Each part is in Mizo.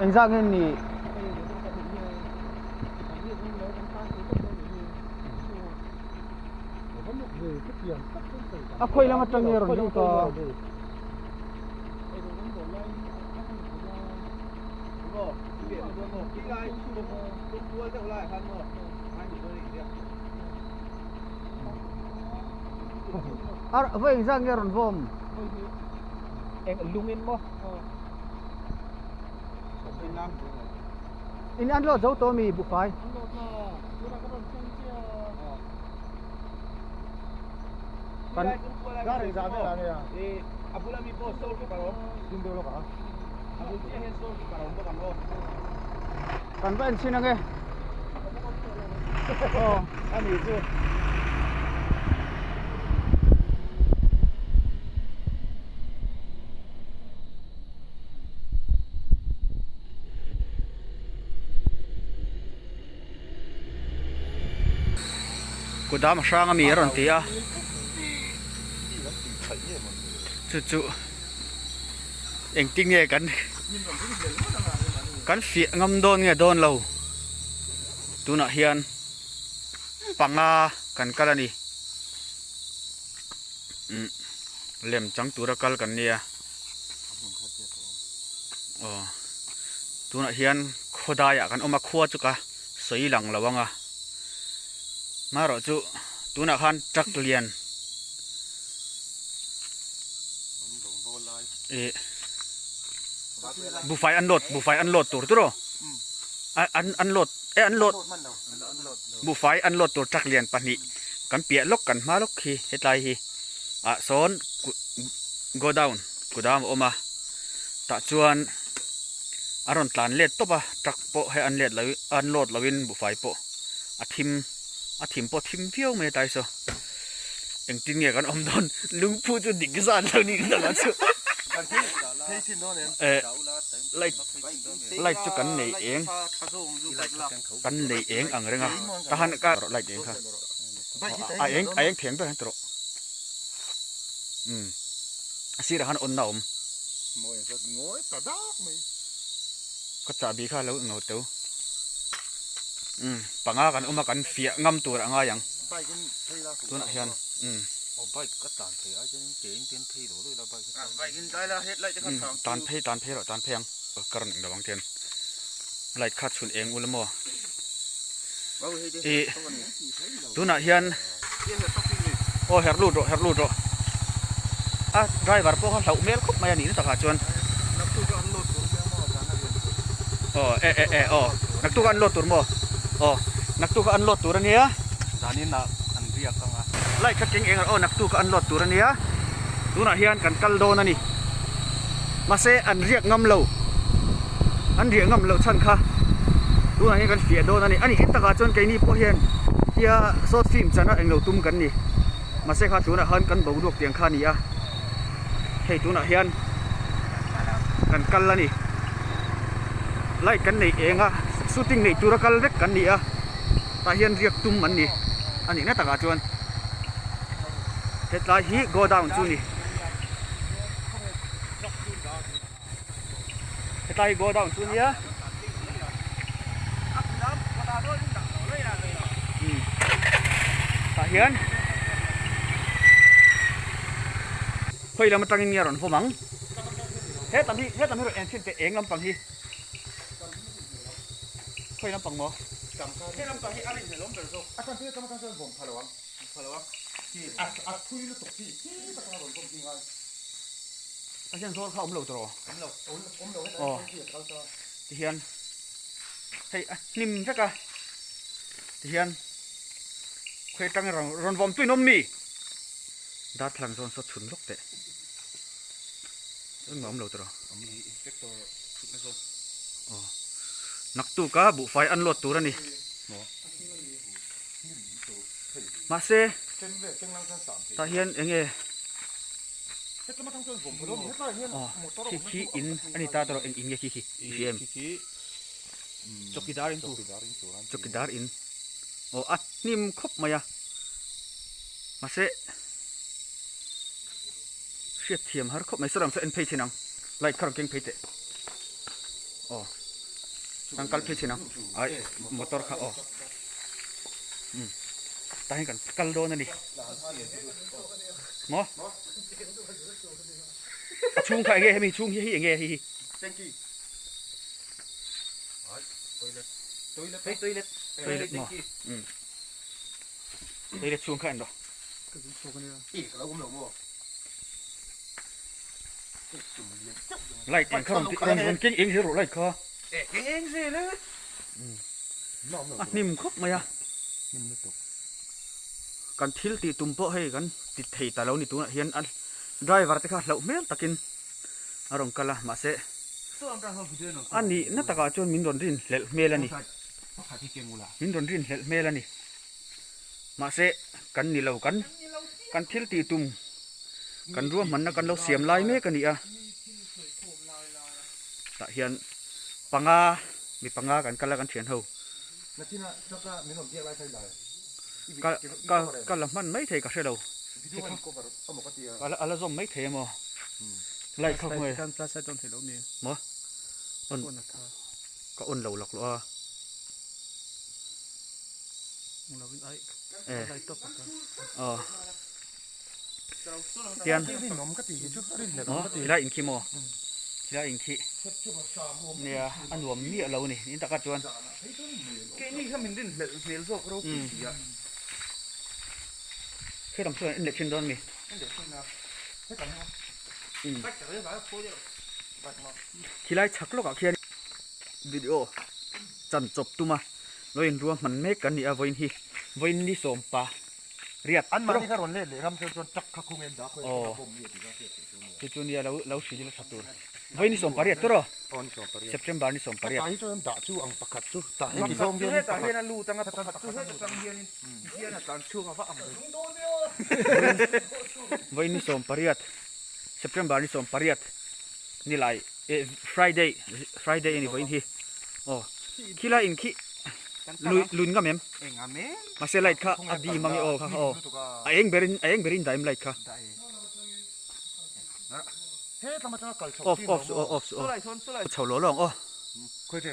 Engzah nge ni? A khawi lam atang nge rawn lut a? A vawi engzah nge rawn vawm? Eng lungin maw? In an lawt zo tawh mi buhfai? Kan Kan va en chhin ange. Aw. Ani chu. Kudam hrang ami a rawn ti a chu chu engtin nge kan kan fiah ngam dawn nge dawn lo tunah hian panga kan kal a ni umm lem chang tura kal kan nia aw tunah hian khawdaiah kan awm a khua chu ka sawi lang lo ang a marawh chu tunah khan truck lian ih buhfai an load buhfai an load tur turaw an an load e an load buhfai an load tur truck lian pahnih kan piah lawk kan hma lawk hi hetlai hi ah sawn godown kudam a awm a tah chuan a rawn tlan let tawp a truck pawh hei an let lo an load lo in buhfai pawh a thim a thim pawh a thim viau mai a tlai saw engtin nge kan awm dawn lungphu chu dik zan lo ni ta chu eh light light chu kan nei eng kan nei eng ang reng a tahan ka light eng kha a eng a eng theng ber an ti rawh umm a sirah khan on na awm ka chahbi kha lo englo teu umm panga kan awm a kan fiah ngam tur a ngai ang tunah hian umm tan phei tan phei rawh tan phei ang ka rawn englo ang tian light kha chhun eng ula maw Ih tunah hian aw herh lut rawh herh lut rawh a driver pawh kha hlauh hmel khawp mai a nih na takah chuan aw e e e aw naktuk a an load tur maw aw naktuk a an load tur ania light kha keng eng aw naktuk a an load tur ania tunah hian kan kal dawn a ni mahse an riak ngam lo an riah ngam loh chhan kha tunah hian kan fiah dawn a ni a ni en takah chuan keini pawh hian tia short film chana englo tum kan ni mahse kha tunah khan kan boruak tiang kha a ni a hei tunah hian kan kal a ni light kan nei eng a shooting nei tura kal vek kan ni a tah hian riak tum an ni a nih na takah chuan hetlai hi godown chu a ni. Hetlai hi godown chu ania tah hian khawi lam atangin nge a rawn vawm ang hetam hi hetam hi rawn en chhin teh eng lampang hi khawi lampang maw A hian zawl kha a awm lo tawh aw tihian hei a hnim vek a tihian khawi atang rawn rawn vawm tuin awm mi darthlalang zawn saw chhun lawk teh engmah awm lo tawh aw naktuk a buhfai an load tur a ni mahse tah hian eng nge. Aw khi khi in a ni ta tawh eng in nge khi khi i hria em chawkidar in tur chawkidar in aw a hnim khawp mai a mahse hriat thiam har khawp mai saw lam saw en phei thin ang. Light kha rawn keng phei teh. Aw. Kan kal phei thin ang. Ai motor kha aw. Um. Tah hian kan kal dawn a ni. Maw? A chhung kha enge hemi chhung hi hei enge hei hi. Tanky. Ai toilet. Toilet. Hei toilet. Toilet maw? Um. Toilet chhung kha en rawh. Ih ka lo awm lo maw? Light eng kha rawn rawn rawn keng eng zel rawh light kha. Keng eng zel e. A hnim khawp mai a. Kan thil tih tum pawh hei kan ti thei ta lo ni tunah hian a driver te kha hlauh hmel takin a rawn kal a mahse a nihna takah chuan min rawn rin hlelh hmel a ni. Min rawn rin hlelh hmel a ni. Mahse kan ni lo kan kan thil tih tum kan ruahmanna kan lo siam lai mek a ni a tah hian panga mi panga kan kal a kan thian ho ka ka ka la hman mai thei ka hre lo a la zawm mai thei emaw light kha khawnge maw on ka on lo laklawh a. Tian aw tilai in khi maw tilai in khi nia a nuam miah lo a ni in takah chuan keini kha min rinhlelh hmel zawk ropui si a hetiang chuan en leh thin dawn mi tilai chhak lawkah khian video chan chawp tum a. Lo in rua hman mek kan ni a vawiin hi vawiin ni sawmpa riat An mahni kha rawn let leh ram chuan chuan truck kha khung en dah khawi a bawm ni a ti kha hriat theih chu nia. Chu chu nia lo lo hrilh ila tha tur. Vawiin ni sawmpa riat tur aw. Aw ni sawmpa riat. September ni sawmpa riat. Hetah hi chuan dah chu ang pakhat chu tah heti zawng hian Hetah hian a lut anga pakhat chu heta tang hianin hian a tlan chhuak a va ang ve. Vawiin ni sawmpa riat September ni sawmpa riat ni lai eh Friday Friday a ni vawiin hi aw khilai in khi lui lui ngam em mahse light kha a dim ang e aw kha aw a eng berin a eng berin daim light kha off off suh aw off suh aw chho lo lo ang aw scooty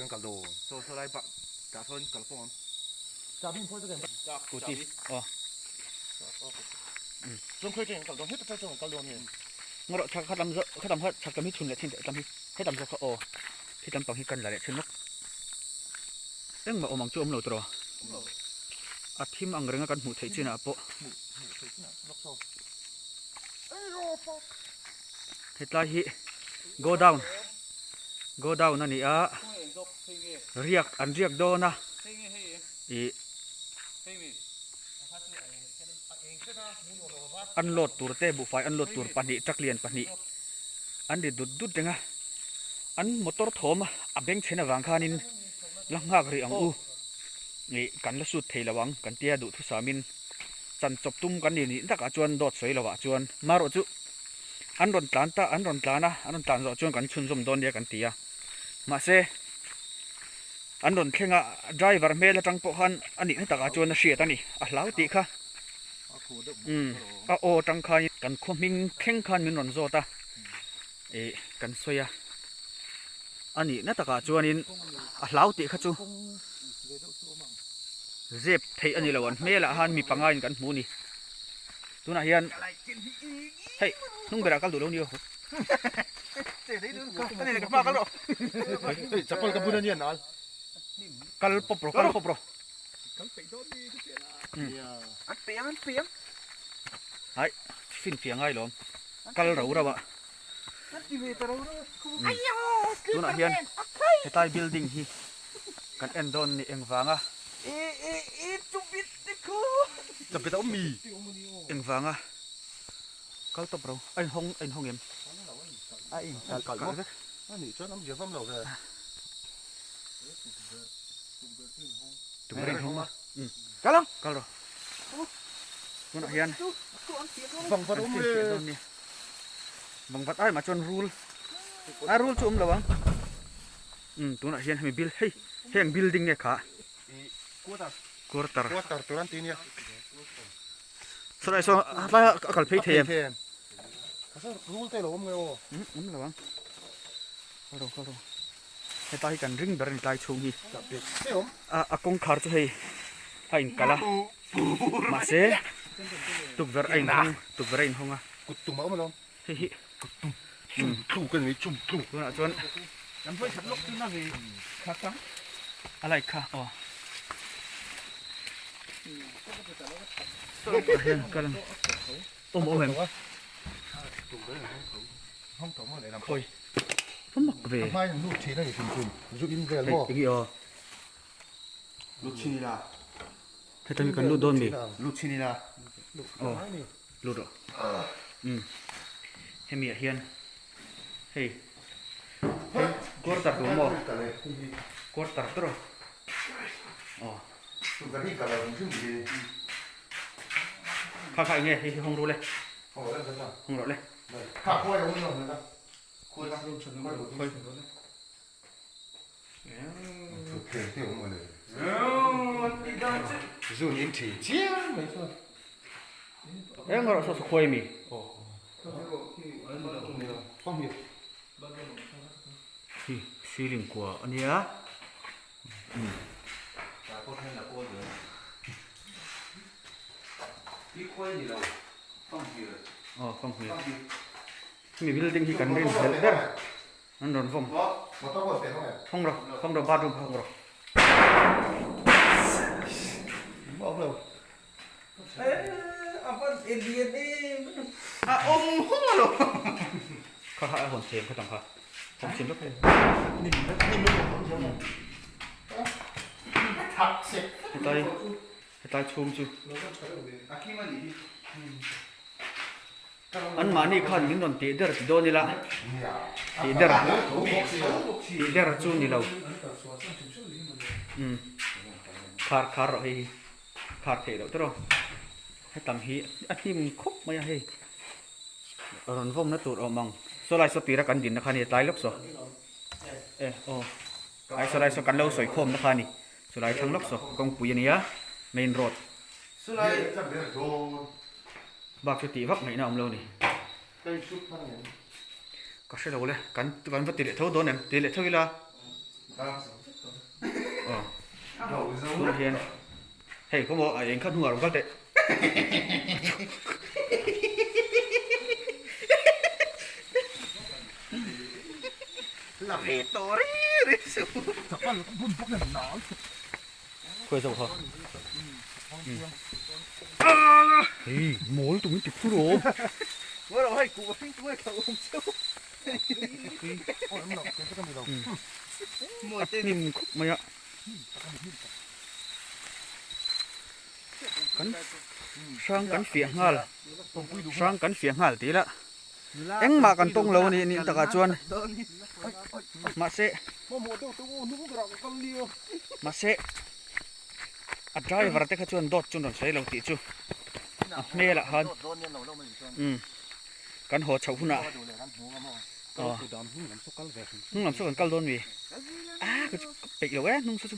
aw Ngarawh chhak kha tam zawk kha tam kha chhak tam hi chhun leh thin teh tam hi hetam zawk kha aw khi lampang hi kan la leh thin lawk engmah awm ang chu awm lo tawh a thim ang renga kan hmuh theih chinah pawh hetlai hi go down go down a ni a riak an riak dawn a ih. Unload tur te buhfai unload tur pahnih truck lian pahnih an ri dut dut reng a an motor thawm a beng chhen avang khanin la nghak rih ang u ih kan la sut thei lo ang kan tia duhthusamin chan chawp tum kan ni nih takah chuan dawt sawi lovah chuan marawh chu an rawn tlan ta an rawn tlan a an rawn tlan zawh chuan kan chhunzawm dawn nia kan ti a mahse. An rawn thleng a, driver hmel atang pawh khan a nihna takah chuan a hriat a ni, a hlau tih kha. Umm a aw atang khan kan khaw hming thleng khan min rawn zawt a, ih kan sawi a, a nihna takah chuanin a hlau tih kha chu zep theih a ni lo, an hmelah khan mi panga in kan hmu a ni. Tunah hian hei hnung berah kal duh lo ni aw. Kal pawp rawh kal pawp rawh. Hai finfiah ngai lawm kal ro ro a. Tunah hian hetlai building hi kan en dawn ni engvanga. Engvanga kal tawp ro a inhawng a inhawng em? A inkalh kalh vek. Anih chuan awmzia fam lo ve. Tukverh inhawng a. Kal ang. Kal rawh. Tunah hian Vangvat awm le. Vangvat ai mah chuan rul a rul chu awm lo ang. Umm tunah hian hemi bil hei heng building nge kha. Quarter. Quarter. Quarter tur an ti nia. Saw saw a tlai a kal phei thei em? Rul te lo awm nge aw? Umm awm lo ang. Kal rawh kal rawh. Heta hi kan ring ber a ni tlai chhung hi. A a kawngkhar chu hei a inkalh a. Mahse tukverh a inhawng tukverh a inhawng a. Kut tum a awm alawm. Hei hi kut tum chum tluk a ni chum tluk. Tunah chuan kan vawi khat lawk chu na ve khat a. A light kha aw. Tah hian kal ang. Awm awm em? Khawi va mak ve. Hei enge aw. Heta hi kan lut dawn mi? Aw lut rawh. Umm hemi ah hian hei hei quarter tur maw quarter tur aw. Kha kha enge hei hi hawng ru le hawng rawh le. Eng rawh saw khuai mi. Hi ceiling kua a nia. Aw fanghmir. Hemi building hi kan rin hlelh ber an rawn vawm. Hawng rawh hawng rawh bathroom kha hawng rawh. Kha kha a hawn chhem kha tang kha hawn chhem vek hei. Hetlai hetlai chhung chu. An mahni khan min rawn tih der ti dawn ila tih der tih der chu ni lo umm khar khar rawh hei hi khar theih loh tawrh aw hetam hi a hnim khawp mai a hei rawn vawmna tur awm ang saw lai saw tira kan dinna kha a ni tlai lawk saw e aw ai saw lai saw kan lo sawi khawmna kha a ni saw lai thlang lawk saw kawngpui a nia main road. Bak chu tih vak ngaihna awm lo ni. Ka hre lo le, kan kan va ti leh tho dawn em? Ti leh tho ila. Aw. Tunah hian hei khaw maw a eng kha hnungah rawn kal teh. La ve tawh ri ri suh. Khawi zawk ha. Hei mawl tum in ti phur aw. Maw hei kuh hring tu nge awm cheu. A hnim khawp mai a. Kan hrang kan fiah nghal. Hrang kan fiah nghal tih ila. Engmah kan tawng lo a nih nih takah chuan mahse mahse a driver te kha chuan dawt chu an rawn sawi lo tih chu a hmelah khan umm kan haw chhoh hunah aw hnung lam saw kan kal dawn mi a ka peih lo e hnung saw chu.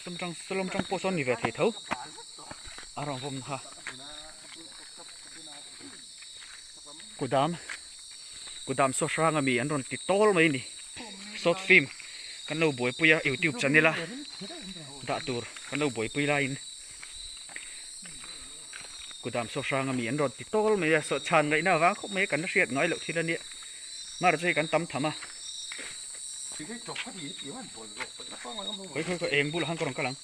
Sawm sawlawm tang pawh sawn ni ve thei tho a rawn vawm kha kudam kudam saw hrang ami an rawn ti tawl mai a ni short film kan lo buaipui a youtube channel a dah tur kan lo buaipui laiin kudam saw hrang ami an rawn ti tawl mai a saw chhan ngaihna avang khawp mai a kan la hriat ngai loh thil a nia mahse hei kan tam tham a. Khawi khawi khawi eng bulah khan ka rawn kal ang.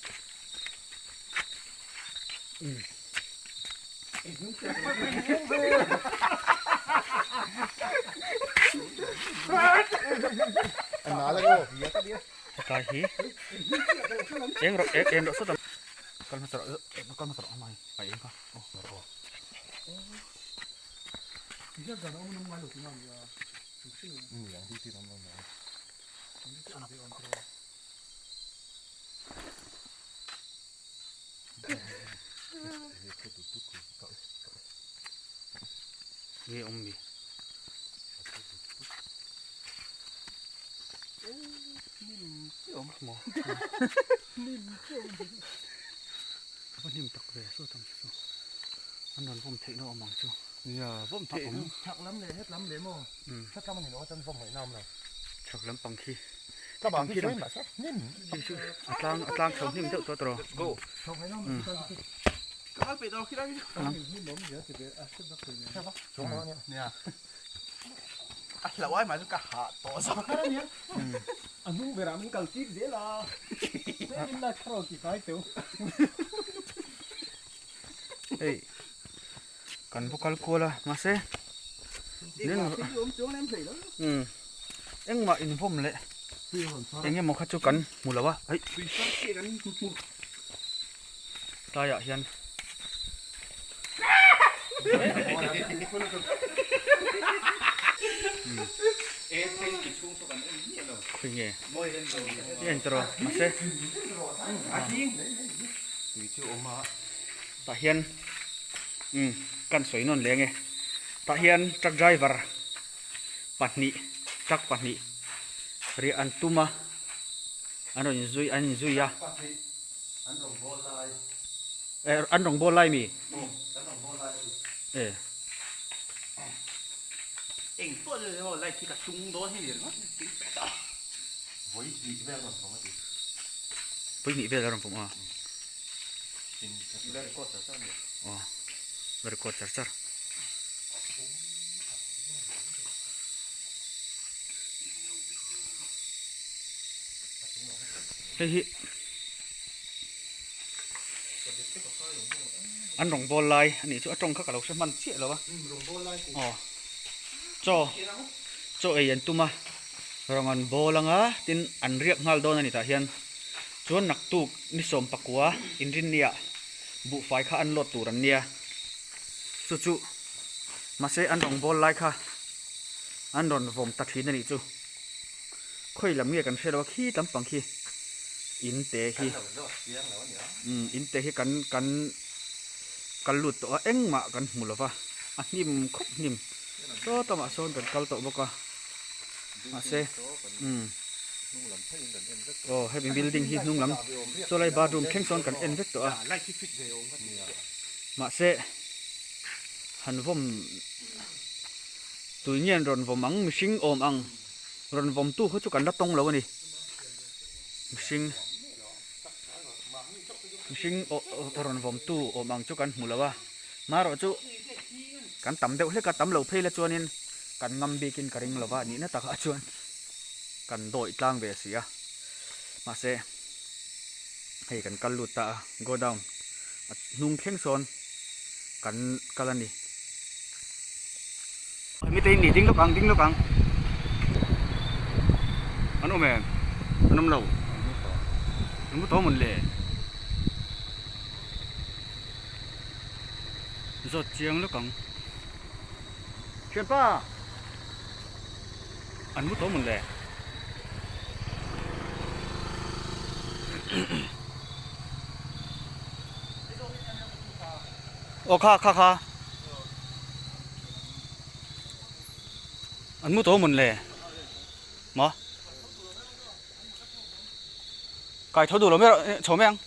Hetlai hi eng rawh eng eng rawh sawt ang. Kal hmasa rawh kal hmasa rawh amah hi a eng kha aw. Nge awm mi? A va hnim tak ve saw tam chu an rawn vawm theih na awm ang chu. Nia vawm theih ang. Chhak lam leh het lam leh maw? Chhak lam a ni lo a chuan vawm ngaihna a awm lo. Chhak lam pang khi. Tlabang khi sawi mahse hnim. A tlang a tlang chho hnim deuh tawh tawh. Let's go. Chhak ngaihna awm lo. Ka kal peih tawh khi lai. Hnim awm zia ti ve a hre vak thei nen. Chhak lo a nia. Nia. A hlauh ai mah chu ka hah tawh zawk. A hnung berah min kal tir zel a. Tlem in light kha rawn ti fai teuh. Hei kan va kal kual a mahse engmah invawm leh eng emaw kha chu kan hmu lo a hei tlaiah hian khawi nge i en tawh mahse tah hian umm kan sawi nawn leng e tah hian truck driver pahnih truck pahnih riah an tum a an rawn inzui an inzui a eh an rawn bawl lai mi eh vawi hnih vel a rawn pawm a. Aw la record char char. Hei hi an rawng bawl lai a nih chu a tawng kha ka lo hre hman chiah lo a aw chaw chaw ei an tum a rawng an bawl ang a tin an riak nghal dawn a ni tah hian. Chuan naktuk ni sawm pakua inrinniah buhfai kha an lawt tur an nia. Chu chu mahse an rawn bawl lai kha an rawn vawm ta thin a nih chu. Khawi lam nge kan hre lo a khi lampang khi in te hi umm in te hi kan kan kal lut tawh a engmah kan hmu lo va a hnim khawp hnim saw tamah sawn kan kal tawh bawk a mahse umm. Aw hemi building hi hnung lam chaw lai bathroom thleng sawn kan en vek tawh a mahse han vawm tui nge an rawn vawm ang mihring awm ang rawn vawm tu kha chu kan la tawng lo a ni mihring mihring rawn vawm tu awm ang chu kan hmu lo a marawh chu kan tam deuh hlek a tam lo phei la chuanin kan ngam bikin ka ring lo va nihna takah chuan. Kan dawih tlang ve si a mahse hei kan kal lut ta a go down a hnung thleng sawn kan kal a ni. Mite in nih ding lawk ang ding lawk ang an awm em an awm lo an mu tawh mawn le zawt chiang lawk ang thianpa. An mu tawh mawn le. Aw kha kha kha. An mu tawh mawn le. Ma. Kai tho duh lo mai chho mai ang.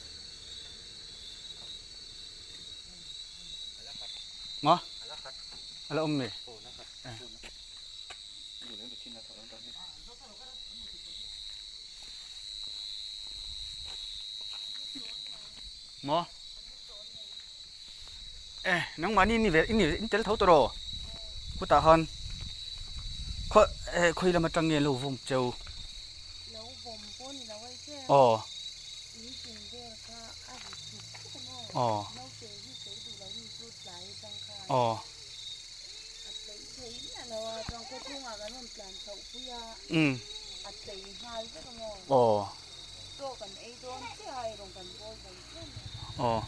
Ma. Ala awm mi. Maw eh nangmahni ni ve in in tel tho tawh rawh khutah khan khaw eh khawi lam atang nge lo vawm cheu aw aw aw. Aw aw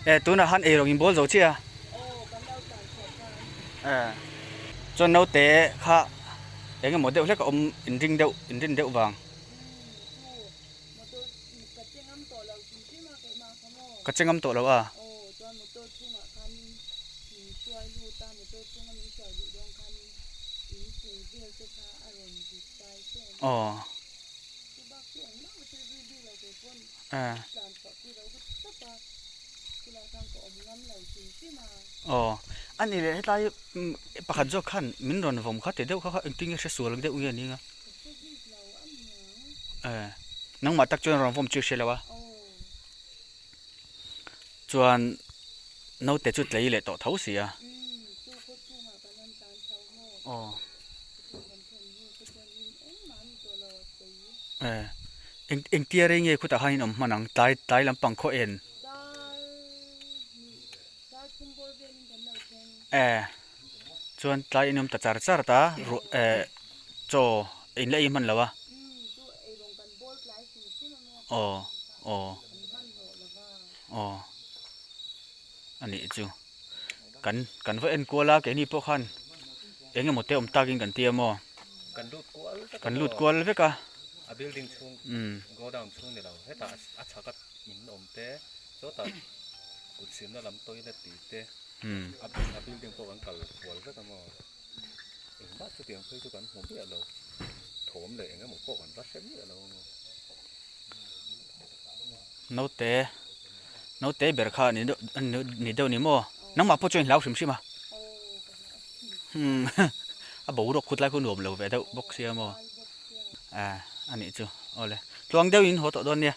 eh tunah khan eirawng in bawl zo chiah a eh chuan naute kha eng emaw deuh hlek a awm in ring deuh in rin deuh vang ka che ngam tawh lo a. Aw eh. Aw a ni leh hetlai pakhat zawk khan min rawn vawm kha ti deuh kha kha engtin nge hre sual deuh nge ni a eh nangmah tak chuan rawn vawm chu i hre lo a chuan naute chu tlei leh tawh tho si a aw eh eng engtia rei nge khutah khan in awm hman ang tlai tlai lampang khaw en. Eh chuan tlai in awm ta char char ta ruah eh chaw in la ei hman lo a aw aw aw a nih chu kan kan va enkual a keini pawh khan eng emaw te awm takin kan ti a maw kan lut kual vek a umm. In awm te chawtah kut silna lam toilet tih te a a building pawh kan kal kual vek a maw engmah chutiang phei chu kan hmu miah lo thawm leh eng emaw pawh kan va hre miah lo a maw. Naute naute ber kha ni deuh ni deuh ni maw nangmah pawh chuan i hlau hrim hrim a umm a boruak khut lai khu nuam lo ve deuh bawk sia maw eh a nih chu awle tluang deuhin haw tawh dawn nia.